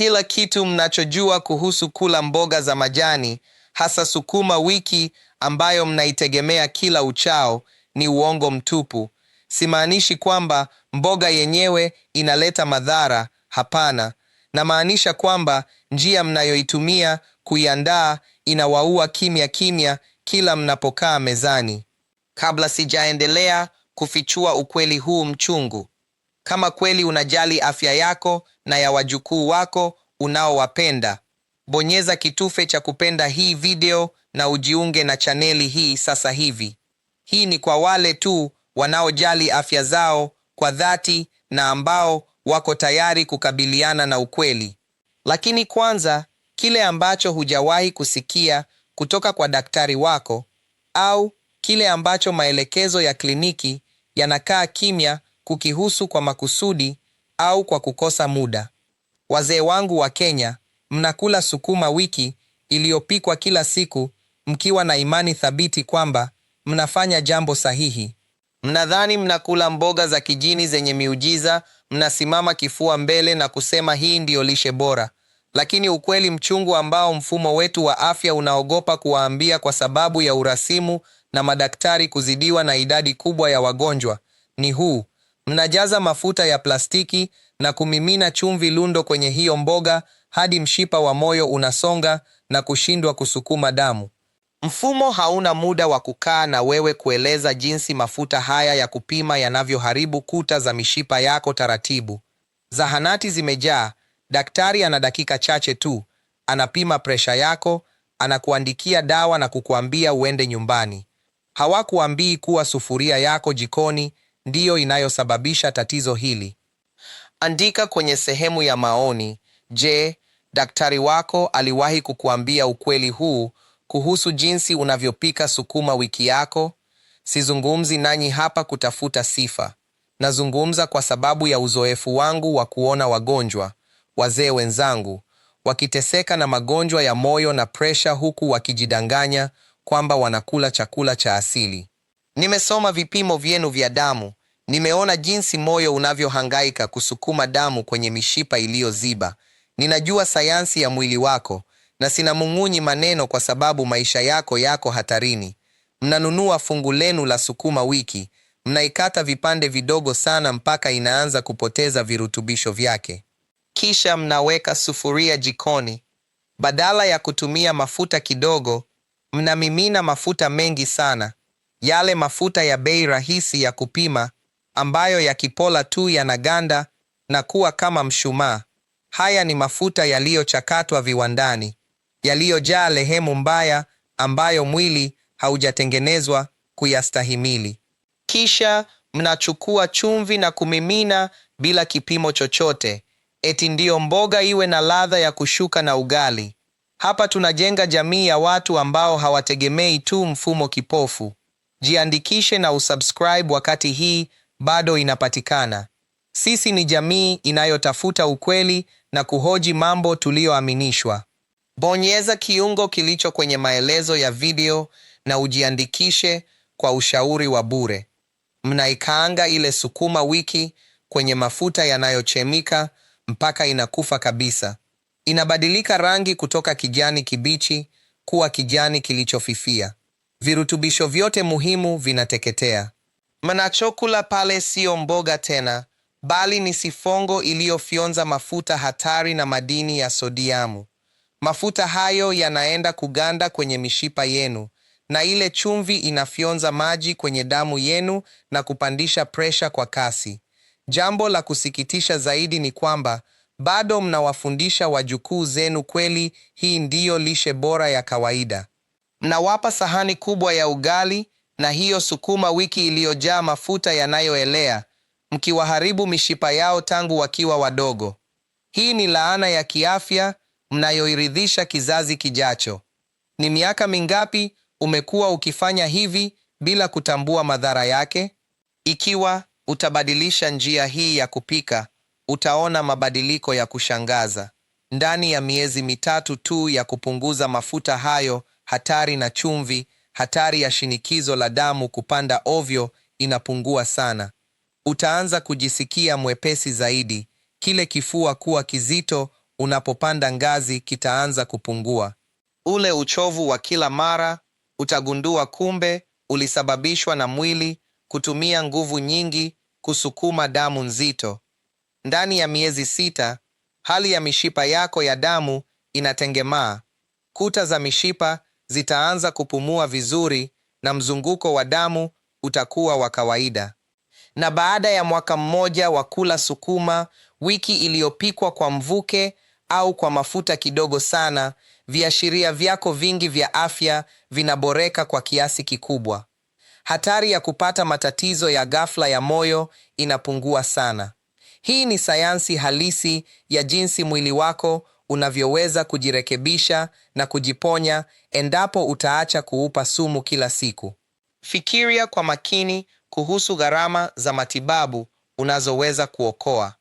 Kila kitu mnachojua kuhusu kula mboga za majani, hasa sukuma wiki ambayo mnaitegemea kila uchao, ni uongo mtupu. Simaanishi kwamba mboga yenyewe inaleta madhara, hapana. Namaanisha kwamba njia mnayoitumia kuiandaa inawaua kimya kimya kila mnapokaa mezani. Kabla sijaendelea kufichua ukweli huu mchungu, kama kweli unajali afya yako na ya wajukuu wako unaowapenda, bonyeza kitufe cha kupenda hii video na ujiunge na chaneli hii sasa hivi. Hii ni kwa wale tu wanaojali afya zao kwa dhati na ambao wako tayari kukabiliana na ukweli. Lakini kwanza, kile ambacho hujawahi kusikia kutoka kwa daktari wako au kile ambacho maelekezo ya kliniki yanakaa kimya kukihusu kwa makusudi au kwa kukosa muda. Wazee wangu wa Kenya, mnakula sukuma wiki iliyopikwa kila siku mkiwa na imani thabiti kwamba mnafanya jambo sahihi. Mnadhani mnakula mboga za kijini zenye miujiza, mnasimama kifua mbele na kusema hii ndiyo lishe bora. Lakini ukweli mchungu ambao mfumo wetu wa afya unaogopa kuwaambia kwa sababu ya urasimu na madaktari kuzidiwa na idadi kubwa ya wagonjwa ni huu: mnajaza mafuta ya plastiki na kumimina chumvi lundo kwenye hiyo mboga hadi mshipa wa moyo unasonga na kushindwa kusukuma damu. Mfumo hauna muda wa kukaa na wewe kueleza jinsi mafuta haya ya kupima yanavyoharibu kuta za mishipa yako taratibu. Zahanati zimejaa, daktari ana dakika chache tu, anapima presha yako, anakuandikia dawa na kukuambia uende nyumbani. Hawakuambii kuwa sufuria yako jikoni ndiyo inayosababisha tatizo hili. Andika kwenye sehemu ya maoni, je, daktari wako aliwahi kukuambia ukweli huu kuhusu jinsi unavyopika sukuma wiki yako? Sizungumzi nanyi hapa kutafuta sifa. Nazungumza kwa sababu ya uzoefu wangu wa kuona wagonjwa, wazee wenzangu, wakiteseka na magonjwa ya moyo na presha huku wakijidanganya kwamba wanakula chakula cha asili. Nimesoma vipimo vyenu vya damu, nimeona jinsi moyo unavyohangaika kusukuma damu kwenye mishipa iliyoziba. Ninajua sayansi ya mwili wako na sinamung'unyi maneno kwa sababu maisha yako yako hatarini. Mnanunua fungu lenu la sukuma wiki, mnaikata vipande vidogo sana mpaka inaanza kupoteza virutubisho vyake. Kisha mnaweka sufuria jikoni. Badala ya kutumia mafuta kidogo, mnamimina mafuta mengi sana, yale mafuta ya bei rahisi ya kupima ambayo yakipola tu yanaganda na kuwa kama mshumaa. Haya ni mafuta yaliyochakatwa viwandani, yaliyojaa lehemu mbaya ambayo mwili haujatengenezwa kuyastahimili. Kisha mnachukua chumvi na kumimina bila kipimo chochote, eti ndiyo mboga iwe na ladha ya kushuka na ugali. Hapa tunajenga jamii ya watu ambao hawategemei tu mfumo kipofu. Jiandikishe na usubscribe wakati hii bado inapatikana. Sisi ni jamii inayotafuta ukweli na kuhoji mambo tuliyoaminishwa. Bonyeza kiungo kilicho kwenye maelezo ya video na ujiandikishe kwa ushauri wa bure. Mnaikaanga ile sukuma wiki kwenye mafuta yanayochemka mpaka inakufa kabisa. Inabadilika rangi kutoka kijani kibichi kuwa kijani kilichofifia. Virutubisho vyote muhimu vinateketea. Mnachokula pale siyo mboga tena, bali ni sifongo iliyofyonza mafuta hatari na madini ya sodiamu. Mafuta hayo yanaenda kuganda kwenye mishipa yenu, na ile chumvi inafyonza maji kwenye damu yenu na kupandisha presha kwa kasi. Jambo la kusikitisha zaidi ni kwamba bado mnawafundisha wajukuu zenu kweli hii ndiyo lishe bora ya kawaida. Mnawapa sahani kubwa ya ugali na hiyo sukuma wiki iliyojaa mafuta yanayoelea, mkiwaharibu mishipa yao tangu wakiwa wadogo. Hii ni laana ya kiafya mnayoiridhisha kizazi kijacho. Ni miaka mingapi umekuwa ukifanya hivi bila kutambua madhara yake? Ikiwa utabadilisha njia hii ya kupika, utaona mabadiliko ya kushangaza ndani ya miezi 3 tu ya kupunguza mafuta hayo hatari na chumvi. Hatari ya shinikizo la damu kupanda ovyo inapungua sana. Utaanza kujisikia mwepesi zaidi, kile kifua kuwa kizito unapopanda ngazi kitaanza kupungua. Ule uchovu wa kila mara utagundua kumbe ulisababishwa na mwili kutumia nguvu nyingi kusukuma damu nzito. Ndani ya miezi 6, hali ya mishipa yako ya damu inatengemaa. Kuta za mishipa zitaanza kupumua vizuri na mzunguko wa damu utakuwa wa kawaida. Na baada ya mwaka mmoja wa kula sukuma wiki iliyopikwa kwa mvuke au kwa mafuta kidogo sana, viashiria vyako vingi vya afya vinaboreka kwa kiasi kikubwa. Hatari ya kupata matatizo ya ghafla ya moyo inapungua sana. Hii ni sayansi halisi ya jinsi mwili wako unavyoweza kujirekebisha na kujiponya endapo utaacha kuupa sumu kila siku. Fikiria kwa makini kuhusu gharama za matibabu unazoweza kuokoa.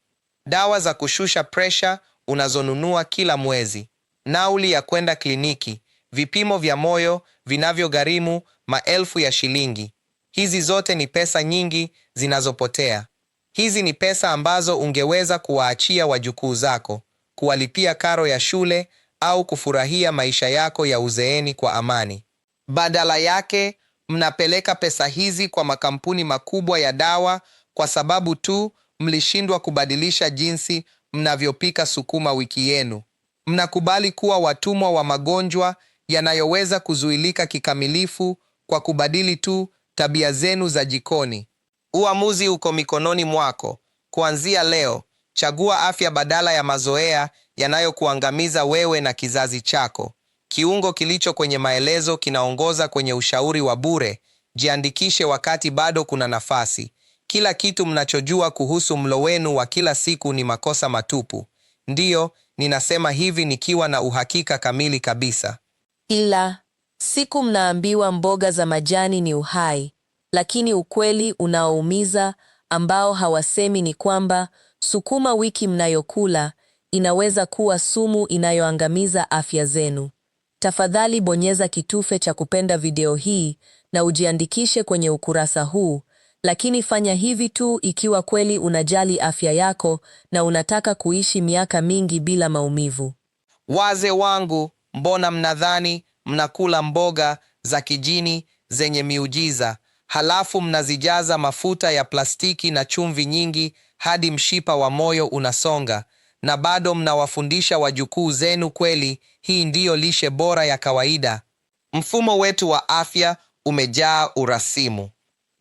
Dawa za kushusha presha unazonunua kila mwezi, nauli ya kwenda kliniki, vipimo vya moyo vinavyogharimu maelfu ya shilingi. Hizi zote ni pesa nyingi zinazopotea. Hizi ni pesa ambazo ungeweza kuwaachia wajukuu zako, kuwalipia karo ya shule au kufurahia maisha yako ya uzeeni kwa amani. Badala yake, mnapeleka pesa hizi kwa makampuni makubwa ya dawa kwa sababu tu mlishindwa kubadilisha jinsi mnavyopika sukuma wiki yenu. Mnakubali kuwa watumwa wa magonjwa yanayoweza kuzuilika kikamilifu kwa kubadili tu tabia zenu za jikoni. Uamuzi uko mikononi mwako. Kuanzia leo, chagua afya badala ya mazoea yanayokuangamiza wewe na kizazi chako. Kiungo kilicho kwenye maelezo kinaongoza kwenye ushauri wa bure. Jiandikishe wakati bado kuna nafasi. Kila kitu mnachojua kuhusu mlo wenu wa kila siku ni makosa matupu. Ndiyo, ninasema hivi nikiwa na uhakika kamili kabisa. Ila siku mnaambiwa mboga za majani ni uhai, lakini ukweli unaoumiza ambao hawasemi ni kwamba sukuma wiki mnayokula inaweza kuwa sumu inayoangamiza afya zenu. Tafadhali bonyeza kitufe cha kupenda video hii na ujiandikishe kwenye ukurasa huu, lakini fanya hivi tu ikiwa kweli unajali afya yako na unataka kuishi miaka mingi bila maumivu. Wazee wangu, mbona mnadhani mnakula mboga za kijini zenye miujiza, halafu mnazijaza mafuta ya plastiki na chumvi nyingi hadi mshipa wa moyo unasonga, na bado mnawafundisha wajukuu zenu kweli hii ndiyo lishe bora ya kawaida? Mfumo wetu wa afya umejaa urasimu.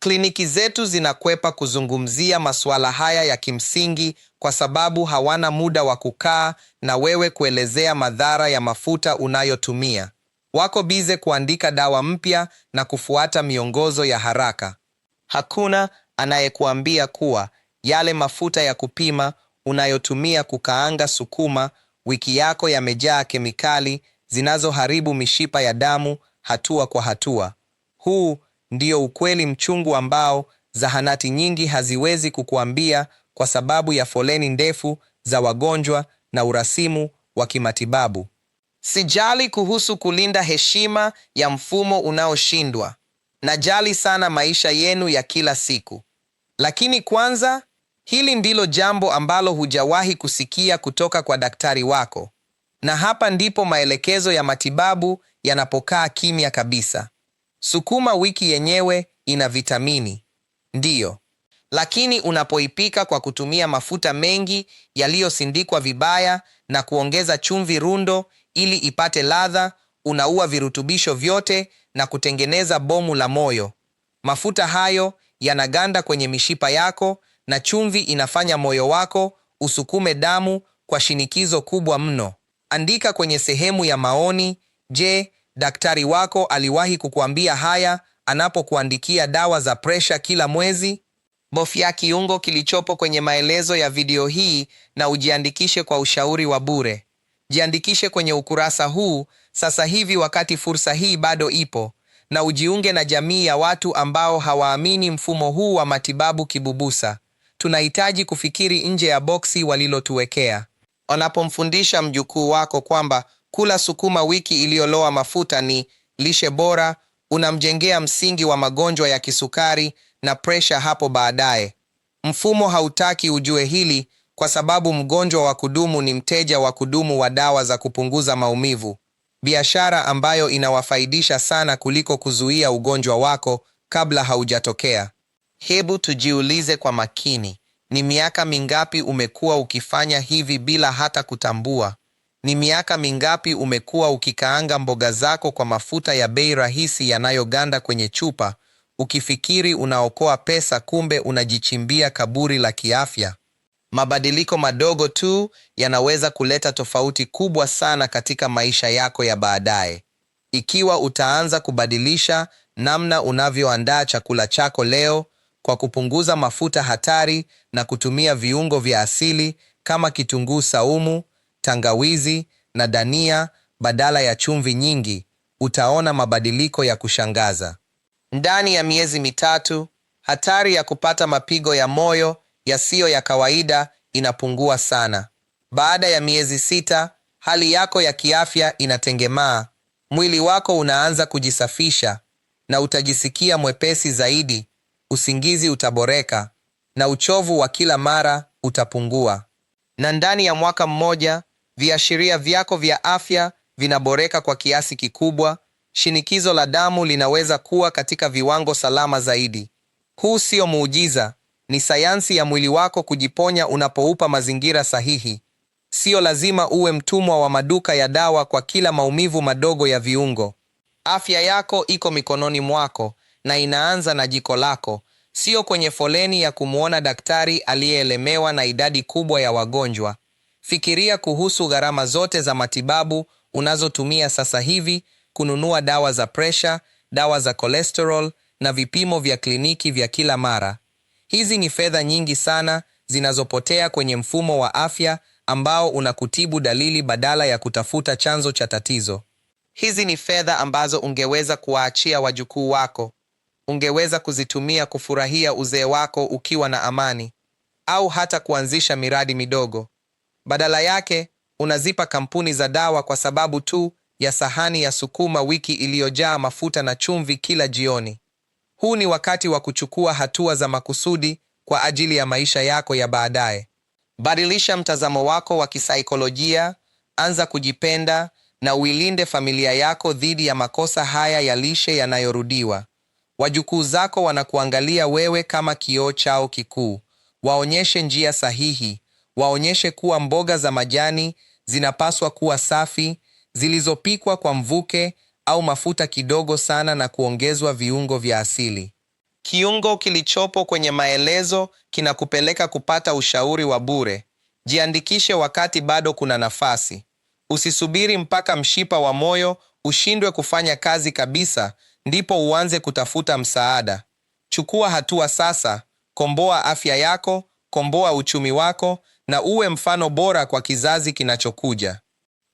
Kliniki zetu zinakwepa kuzungumzia masuala haya ya kimsingi kwa sababu hawana muda wa kukaa na wewe kuelezea madhara ya mafuta unayotumia. Wako bize kuandika dawa mpya na kufuata miongozo ya haraka. Hakuna anayekuambia kuwa yale mafuta ya kupima unayotumia kukaanga sukuma wiki yako yamejaa kemikali zinazoharibu mishipa ya damu hatua kwa hatua. Huu ndio ukweli mchungu ambao zahanati nyingi haziwezi kukuambia kwa sababu ya foleni ndefu za wagonjwa na urasimu wa kimatibabu. Sijali kuhusu kulinda heshima ya mfumo unaoshindwa. Najali sana maisha yenu ya kila siku. Lakini kwanza, hili ndilo jambo ambalo hujawahi kusikia kutoka kwa daktari wako. Na hapa ndipo maelekezo ya matibabu yanapokaa kimya kabisa. Sukuma wiki yenyewe ina vitamini, ndiyo, lakini unapoipika kwa kutumia mafuta mengi yaliyosindikwa vibaya na kuongeza chumvi rundo ili ipate ladha, unaua virutubisho vyote na kutengeneza bomu la moyo. Mafuta hayo yanaganda kwenye mishipa yako na chumvi inafanya moyo wako usukume damu kwa shinikizo kubwa mno. Andika kwenye sehemu ya maoni, je, daktari wako aliwahi kukuambia haya anapokuandikia dawa za presha kila mwezi? Bofya kiungo kilichopo kwenye maelezo ya video hii na ujiandikishe kwa ushauri wa bure. Jiandikishe kwenye ukurasa huu sasa hivi wakati fursa hii bado ipo, na ujiunge na jamii ya watu ambao hawaamini mfumo huu wa matibabu kibubusa. Tunahitaji kufikiri nje ya boksi walilotuwekea. Unapomfundisha mjukuu wako kwamba kula sukuma wiki iliyoloa mafuta ni lishe bora, unamjengea msingi wa magonjwa ya kisukari na presha hapo baadaye. Mfumo hautaki ujue hili Kwa sababu mgonjwa wa kudumu ni mteja wa kudumu wa dawa za kupunguza maumivu, biashara ambayo inawafaidisha sana kuliko kuzuia ugonjwa wako kabla haujatokea. Hebu tujiulize kwa makini, ni miaka mingapi umekuwa ukifanya hivi bila hata kutambua? Ni miaka mingapi umekuwa ukikaanga mboga zako kwa mafuta ya bei rahisi yanayoganda kwenye chupa, ukifikiri unaokoa pesa, kumbe unajichimbia kaburi la kiafya? Mabadiliko madogo tu yanaweza kuleta tofauti kubwa sana katika maisha yako ya baadaye. Ikiwa utaanza kubadilisha namna unavyoandaa chakula chako leo kwa kupunguza mafuta hatari na kutumia viungo vya asili kama kitunguu saumu, tangawizi na dania badala ya chumvi nyingi, utaona mabadiliko ya kushangaza. Ndani ya miezi 3, hatari ya kupata mapigo ya moyo yasiyo ya kawaida inapungua sana. Baada ya miezi 6, hali yako ya kiafya inatengemaa. Mwili wako unaanza kujisafisha na utajisikia mwepesi zaidi, usingizi utaboreka na uchovu wa kila mara utapungua. Na ndani ya mwaka mmoja, viashiria vyako vya afya vinaboreka kwa kiasi kikubwa. Shinikizo la damu linaweza kuwa katika viwango salama zaidi. Huu sio muujiza, ni sayansi ya mwili wako kujiponya unapoupa mazingira sahihi. Sio lazima uwe mtumwa wa maduka ya dawa kwa kila maumivu madogo ya viungo. Afya yako iko mikononi mwako na inaanza na jiko lako, sio kwenye foleni ya kumwona daktari aliyeelemewa na idadi kubwa ya wagonjwa. Fikiria kuhusu gharama zote za matibabu unazotumia sasa hivi kununua dawa za presha, dawa za cholesterol na vipimo vya kliniki vya kila mara. Hizi ni fedha nyingi sana zinazopotea kwenye mfumo wa afya ambao unakutibu dalili badala ya kutafuta chanzo cha tatizo. Hizi ni fedha ambazo ungeweza kuwaachia wajukuu wako. Ungeweza kuzitumia kufurahia uzee wako ukiwa na amani, au hata kuanzisha miradi midogo. Badala yake, unazipa kampuni za dawa kwa sababu tu ya sahani ya sukuma wiki iliyojaa mafuta na chumvi kila jioni. Huu ni wakati wa kuchukua hatua za makusudi kwa ajili ya maisha yako ya baadaye. Badilisha mtazamo wako wa kisaikolojia, anza kujipenda na uilinde familia yako dhidi ya makosa haya ya lishe yanayorudiwa. Wajukuu zako wanakuangalia wewe kama kioo chao kikuu. Waonyeshe njia sahihi, waonyeshe kuwa mboga za majani zinapaswa kuwa safi, zilizopikwa kwa mvuke au mafuta kidogo sana na kuongezwa viungo vya asili. Kiungo kilichopo kwenye maelezo kinakupeleka kupata ushauri wa bure. Jiandikishe wakati bado kuna nafasi. Usisubiri mpaka mshipa wa moyo ushindwe kufanya kazi kabisa ndipo uanze kutafuta msaada. Chukua hatua sasa, komboa afya yako, komboa uchumi wako na uwe mfano bora kwa kizazi kinachokuja.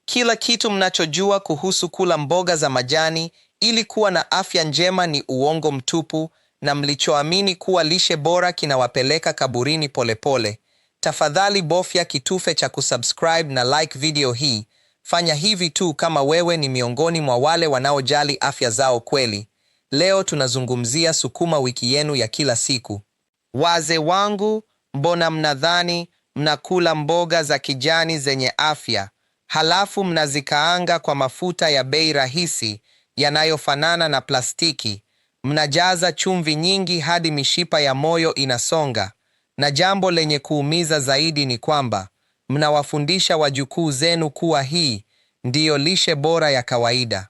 Kila kitu mnachojua kuhusu kula mboga za majani ili kuwa na afya njema ni uongo mtupu, na mlichoamini kuwa lishe bora kinawapeleka kaburini polepole. Tafadhali bofya kitufe cha kusubscribe na like video hii. Fanya hivi tu kama wewe ni miongoni mwa wale wanaojali afya zao kweli. Leo tunazungumzia sukuma wiki yenu ya kila siku. Wazee wangu, mbona mnadhani mnakula mboga za kijani zenye afya, halafu mnazikaanga kwa mafuta ya bei rahisi yanayofanana na plastiki? Mnajaza chumvi nyingi hadi mishipa ya moyo inasonga. Na jambo lenye kuumiza zaidi ni kwamba mnawafundisha wajukuu zenu kuwa hii ndiyo lishe bora ya kawaida.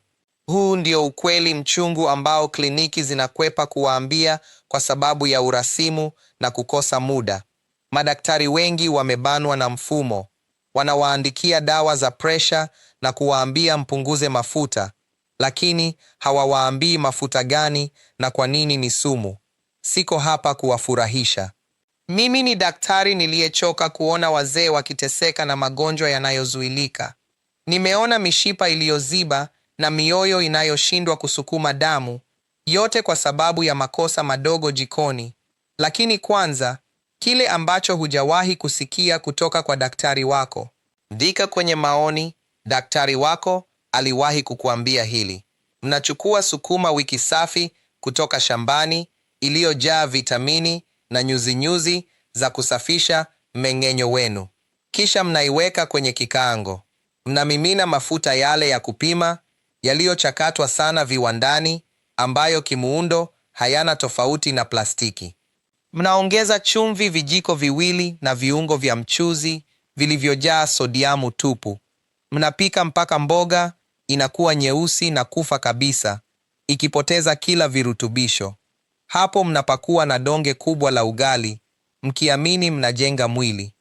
Huu ndio ukweli mchungu ambao kliniki zinakwepa kuwaambia kwa sababu ya urasimu na kukosa muda. Madaktari wengi wamebanwa na mfumo. Wanawaandikia dawa za presha na kuwaambia mpunguze mafuta, lakini hawawaambii mafuta gani na kwa nini ni sumu. Siko hapa kuwafurahisha. Mimi ni daktari niliyechoka kuona wazee wakiteseka na magonjwa yanayozuilika. Nimeona mishipa iliyoziba na mioyo inayoshindwa kusukuma damu, yote kwa sababu ya makosa madogo jikoni. Lakini kwanza, kile ambacho hujawahi kusikia kutoka kwa daktari wako. Andika kwenye maoni, daktari wako aliwahi kukuambia hili. Mnachukua sukuma wiki safi kutoka shambani iliyojaa vitamini na nyuzinyuzi za kusafisha mmeng'enyo wenu. Kisha mnaiweka kwenye kikaango. Mnamimina mafuta yale ya kupima yaliyochakatwa sana viwandani, ambayo kimuundo hayana tofauti na plastiki. Mnaongeza chumvi vijiko viwili na viungo vya mchuzi vilivyojaa sodiamu tupu. Mnapika mpaka mboga inakuwa nyeusi na kufa kabisa, ikipoteza kila virutubisho. Hapo mnapakua na donge kubwa la ugali, mkiamini mnajenga mwili.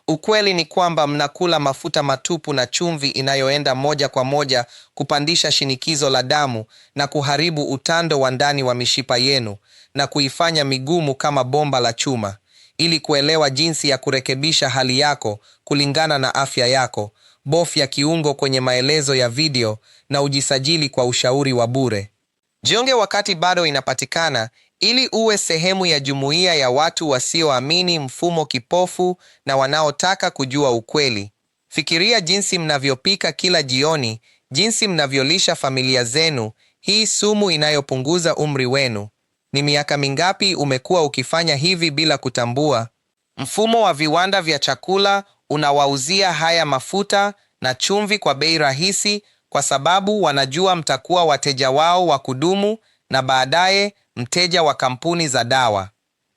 Ukweli ni kwamba mnakula mafuta matupu na chumvi inayoenda moja kwa moja kupandisha shinikizo la damu na kuharibu utando wa ndani wa mishipa yenu na kuifanya migumu kama bomba la chuma. Ili kuelewa jinsi ya kurekebisha hali yako kulingana na afya yako, bofya kiungo kwenye maelezo ya video na ujisajili kwa ushauri wa bure. Jiunge wakati bado inapatikana ili uwe sehemu ya jumuiya ya watu wasioamini mfumo kipofu na wanaotaka kujua ukweli. Fikiria jinsi mnavyopika kila jioni, jinsi mnavyolisha familia zenu, hii sumu inayopunguza umri wenu. Ni miaka mingapi umekuwa ukifanya hivi bila kutambua? Mfumo wa viwanda vya chakula unawauzia haya mafuta na chumvi kwa bei rahisi kwa sababu wanajua mtakuwa wateja wao wa kudumu na baadaye mteja wa kampuni za dawa.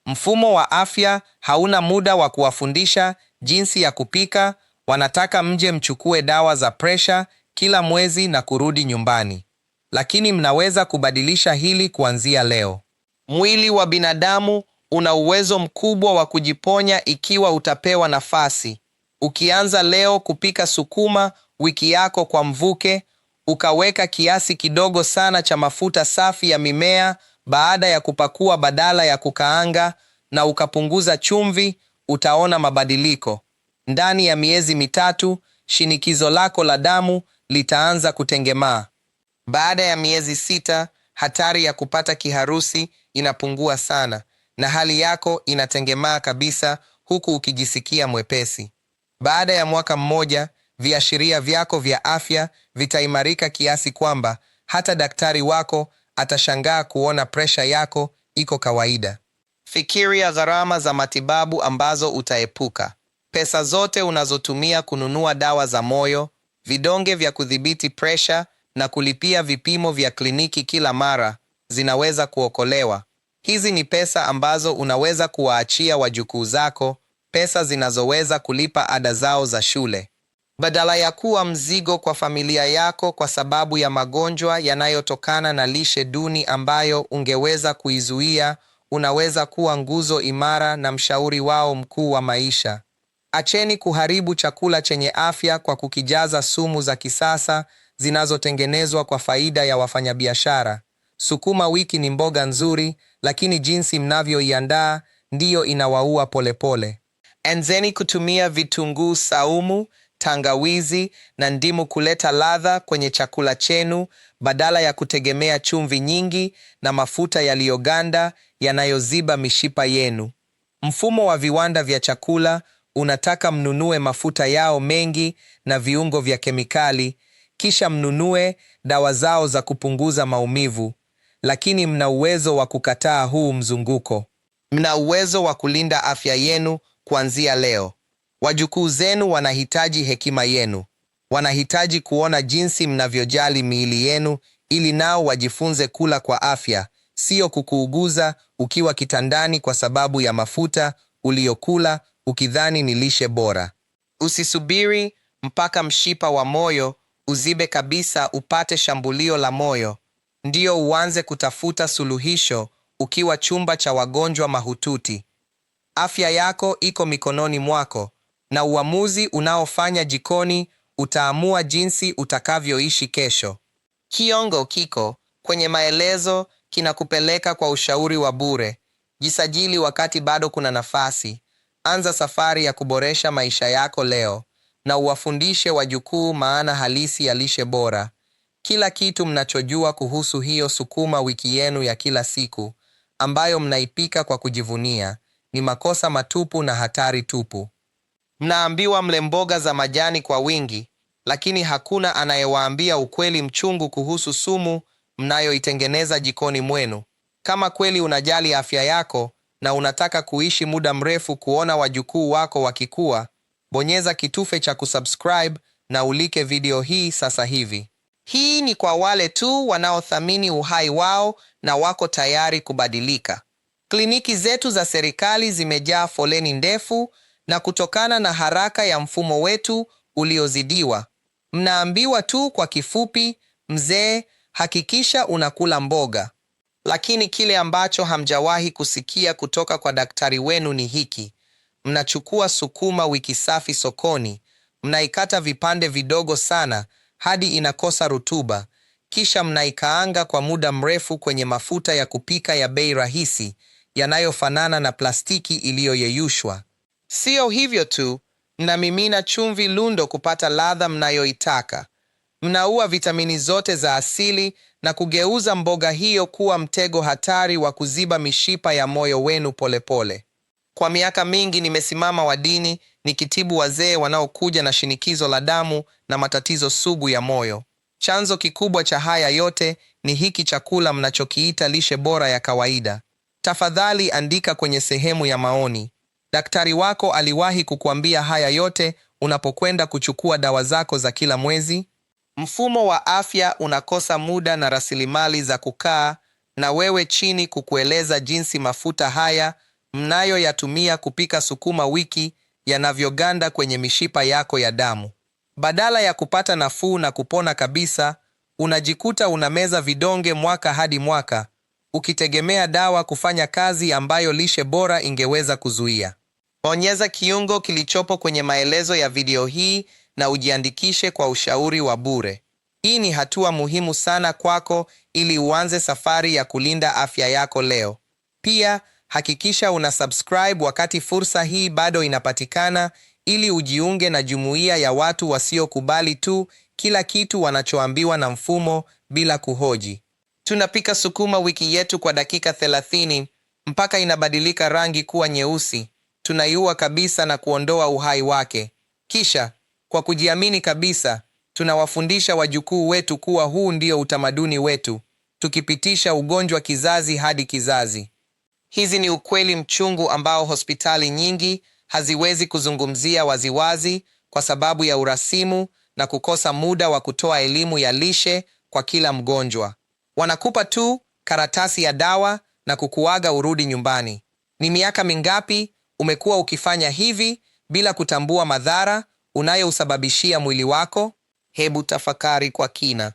Mfumo wa afya hauna muda wa kuwafundisha jinsi ya kupika, wanataka mje mchukue dawa za presha kila mwezi na kurudi nyumbani. Lakini mnaweza kubadilisha hili kuanzia leo. Mwili wa binadamu una uwezo mkubwa wa kujiponya ikiwa utapewa nafasi. Ukianza leo kupika sukuma wiki yako kwa mvuke, ukaweka kiasi kidogo sana cha mafuta safi ya mimea baada ya kupakua badala ya kukaanga, na ukapunguza chumvi, utaona mabadiliko. Ndani ya miezi 3, shinikizo lako la damu litaanza kutengemaa. Baada ya miezi 6, hatari ya kupata kiharusi inapungua sana na hali yako inatengemaa kabisa, huku ukijisikia mwepesi. Baada ya mwaka mmoja, viashiria vyako vya afya vitaimarika kiasi kwamba hata daktari wako atashangaa kuona presha yako iko kawaida. Fikiria gharama za matibabu ambazo utaepuka. Pesa zote unazotumia kununua dawa za moyo, vidonge vya kudhibiti presha na kulipia vipimo vya kliniki kila mara zinaweza kuokolewa. Hizi ni pesa ambazo unaweza kuwaachia wajukuu zako, pesa zinazoweza kulipa ada zao za shule. Badala ya kuwa mzigo kwa familia yako kwa sababu ya magonjwa yanayotokana na lishe duni ambayo ungeweza kuizuia, unaweza kuwa nguzo imara na mshauri wao mkuu wa maisha. Acheni kuharibu chakula chenye afya kwa kukijaza sumu za kisasa zinazotengenezwa kwa faida ya wafanyabiashara. Sukuma wiki ni mboga nzuri, lakini jinsi mnavyoiandaa ndiyo inawaua polepole. Anzeni kutumia vitunguu saumu, tangawizi na ndimu kuleta ladha kwenye chakula chenu badala ya kutegemea chumvi nyingi na mafuta yaliyoganda yanayoziba mishipa yenu. Mfumo wa viwanda vya chakula unataka mnunue mafuta yao mengi na viungo vya kemikali, kisha mnunue dawa zao za kupunguza maumivu. Lakini mna uwezo wa kukataa huu mzunguko. Mna uwezo wa kulinda afya yenu kuanzia leo. Wajukuu zenu wanahitaji hekima yenu. Wanahitaji kuona jinsi mnavyojali miili yenu ili nao wajifunze kula kwa afya, sio kukuuguza ukiwa kitandani kwa sababu ya mafuta uliyokula ukidhani ni lishe bora. Usisubiri mpaka mshipa wa moyo uzibe kabisa upate shambulio la moyo ndiyo uanze kutafuta suluhisho ukiwa chumba cha wagonjwa mahututi. Afya yako iko mikononi mwako, na uamuzi unaofanya jikoni utaamua jinsi utakavyoishi kesho. Kiongo kiko kwenye maelezo kinakupeleka kwa ushauri wa bure. Jisajili wakati bado kuna nafasi. Anza safari ya kuboresha maisha yako leo na uwafundishe wajukuu maana halisi ya lishe bora. Kila kitu mnachojua kuhusu hiyo sukuma wiki yenu ya kila siku ambayo mnaipika kwa kujivunia ni makosa matupu na hatari tupu. Mnaambiwa mle mboga za majani kwa wingi, lakini hakuna anayewaambia ukweli mchungu kuhusu sumu mnayoitengeneza jikoni mwenu. Kama kweli unajali afya yako, na unataka kuishi muda mrefu kuona wajukuu wako wakikua, bonyeza kitufe cha kusubscribe na ulike video hii sasa hivi. Hii ni kwa wale tu wanaothamini uhai wao na wako tayari kubadilika. Kliniki zetu za serikali zimejaa foleni ndefu, na kutokana na haraka ya mfumo wetu uliozidiwa, mnaambiwa tu kwa kifupi, mzee, hakikisha unakula mboga. Lakini kile ambacho hamjawahi kusikia kutoka kwa daktari wenu ni hiki: mnachukua sukuma wiki safi sokoni, mnaikata vipande vidogo sana hadi inakosa rutuba, kisha mnaikaanga kwa muda mrefu kwenye mafuta ya kupika ya bei rahisi yanayofanana na plastiki iliyoyeyushwa. Sio hivyo tu, mnamimina chumvi lundo kupata ladha mnayoitaka. Mnaua vitamini zote za asili na kugeuza mboga hiyo kuwa mtego hatari wa kuziba mishipa ya moyo wenu polepole. Kwa miaka mingi nimesimama wadini nikitibu wazee wanaokuja na shinikizo la damu na matatizo sugu ya moyo. Chanzo kikubwa cha haya yote ni hiki chakula mnachokiita lishe bora ya kawaida. Tafadhali andika kwenye sehemu ya maoni. Daktari wako aliwahi kukuambia haya yote unapokwenda kuchukua dawa zako za kila mwezi? Mfumo wa afya unakosa muda na rasilimali za kukaa na wewe chini kukueleza jinsi mafuta haya mnayoyatumia kupika sukuma wiki yanavyoganda kwenye mishipa yako ya damu. Badala ya kupata nafuu na kupona kabisa, unajikuta unameza vidonge mwaka hadi mwaka, ukitegemea dawa kufanya kazi ambayo lishe bora ingeweza kuzuia. Bonyeza kiungo kilichopo kwenye maelezo ya video hii na ujiandikishe kwa ushauri wa bure. Hii ni hatua muhimu sana kwako ili uanze safari ya kulinda afya yako leo. Pia hakikisha una subscribe wakati fursa hii bado inapatikana ili ujiunge na jumuiya ya watu wasiokubali tu kila kitu wanachoambiwa na mfumo bila kuhoji. Tunapika sukuma wiki yetu kwa dakika 30 mpaka inabadilika rangi kuwa nyeusi. Tunaiua kabisa na kuondoa uhai wake. Kisha kwa kujiamini kabisa, tunawafundisha wajukuu wetu kuwa huu ndio utamaduni wetu, tukipitisha ugonjwa kizazi hadi kizazi. Hizi ni ukweli mchungu ambao hospitali nyingi haziwezi kuzungumzia waziwazi kwa sababu ya urasimu na kukosa muda wa kutoa elimu ya lishe kwa kila mgonjwa. Wanakupa tu karatasi ya dawa na kukuaga urudi nyumbani. Ni miaka mingapi umekuwa ukifanya hivi bila kutambua madhara unayousababishia mwili wako? Hebu tafakari kwa kina.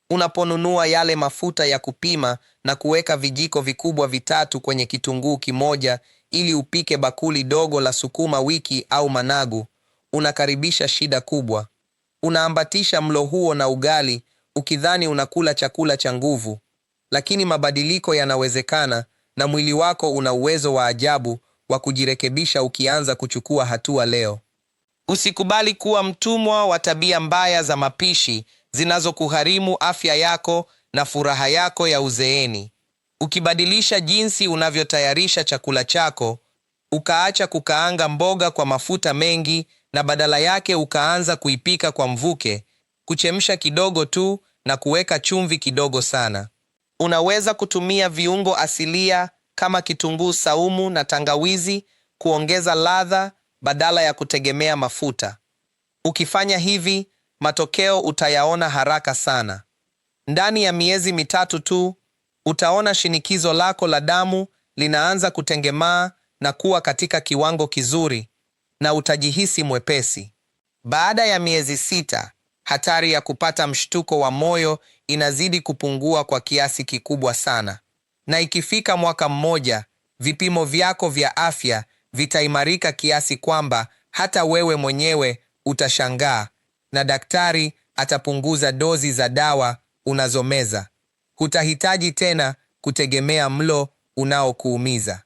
Unaponunua yale mafuta ya kupima na kuweka vijiko vikubwa vitatu kwenye kitunguu kimoja ili upike bakuli dogo la sukuma wiki au managu, unakaribisha shida kubwa. Unaambatisha mlo huo na ugali ukidhani unakula chakula cha nguvu, lakini mabadiliko yanawezekana na mwili wako una uwezo wa ajabu wa kujirekebisha ukianza kuchukua hatua leo. Usikubali kuwa mtumwa wa tabia mbaya za mapishi zinazokugharimu afya yako na furaha yako ya uzeeni. Ukibadilisha jinsi unavyotayarisha chakula chako, ukaacha kukaanga mboga kwa mafuta mengi na badala yake ukaanza kuipika kwa mvuke, kuchemsha kidogo tu na kuweka chumvi kidogo sana. Unaweza kutumia viungo asilia kama kitunguu saumu na tangawizi kuongeza ladha badala ya kutegemea mafuta. Ukifanya hivi, matokeo utayaona haraka sana. Ndani ya miezi 3 tu utaona shinikizo lako la damu linaanza kutengemaa na kuwa katika kiwango kizuri na utajihisi mwepesi. Baada ya miezi 6, hatari ya kupata mshtuko wa moyo inazidi kupungua kwa kiasi kikubwa sana. Na ikifika mwaka mmoja, vipimo vyako vya afya vitaimarika kiasi kwamba hata wewe mwenyewe utashangaa, na daktari atapunguza dozi za dawa unazomeza. Hutahitaji tena kutegemea mlo unaokuumiza.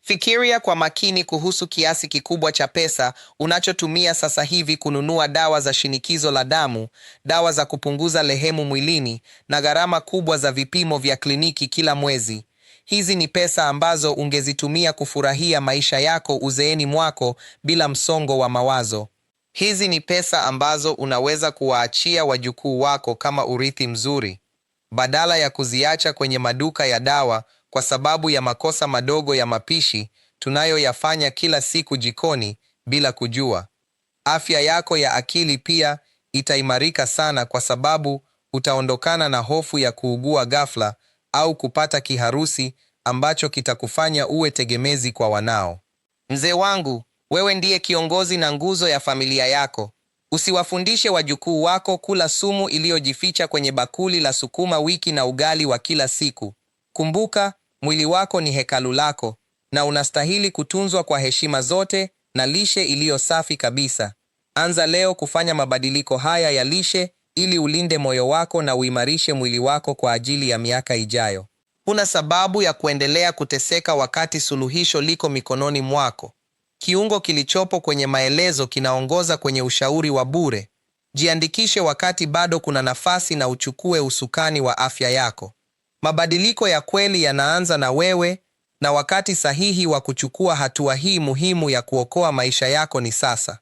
Fikiria kwa makini kuhusu kiasi kikubwa cha pesa unachotumia sasa hivi kununua dawa za shinikizo la damu, dawa za kupunguza lehemu mwilini na gharama kubwa za vipimo vya kliniki kila mwezi. Hizi ni pesa ambazo ungezitumia kufurahia maisha yako uzeeni mwako bila msongo wa mawazo. Hizi ni pesa ambazo unaweza kuwaachia wajukuu wako kama urithi mzuri, badala ya kuziacha kwenye maduka ya dawa kwa sababu ya makosa madogo ya mapishi tunayoyafanya kila siku jikoni bila kujua. Afya yako ya akili pia itaimarika sana kwa sababu utaondokana na hofu ya kuugua ghafla au kupata kiharusi ambacho kitakufanya uwe tegemezi kwa wanao. Mzee wangu, wewe ndiye kiongozi na nguzo ya familia yako. Usiwafundishe wajukuu wako kula sumu iliyojificha kwenye bakuli la sukuma wiki na ugali wa kila siku. Kumbuka, mwili wako ni hekalu lako na unastahili kutunzwa kwa heshima zote na lishe iliyo safi kabisa. Anza leo kufanya mabadiliko haya ya lishe ili ulinde moyo wako na uimarishe mwili wako kwa ajili ya miaka ijayo. Huna sababu ya kuendelea kuteseka wakati suluhisho liko mikononi mwako. Kiungo kilichopo kwenye maelezo kinaongoza kwenye ushauri wa bure. Jiandikishe wakati bado kuna nafasi na uchukue usukani wa afya yako. Mabadiliko ya kweli yanaanza na wewe, na wakati sahihi wa kuchukua hatua hii muhimu ya kuokoa maisha yako ni sasa.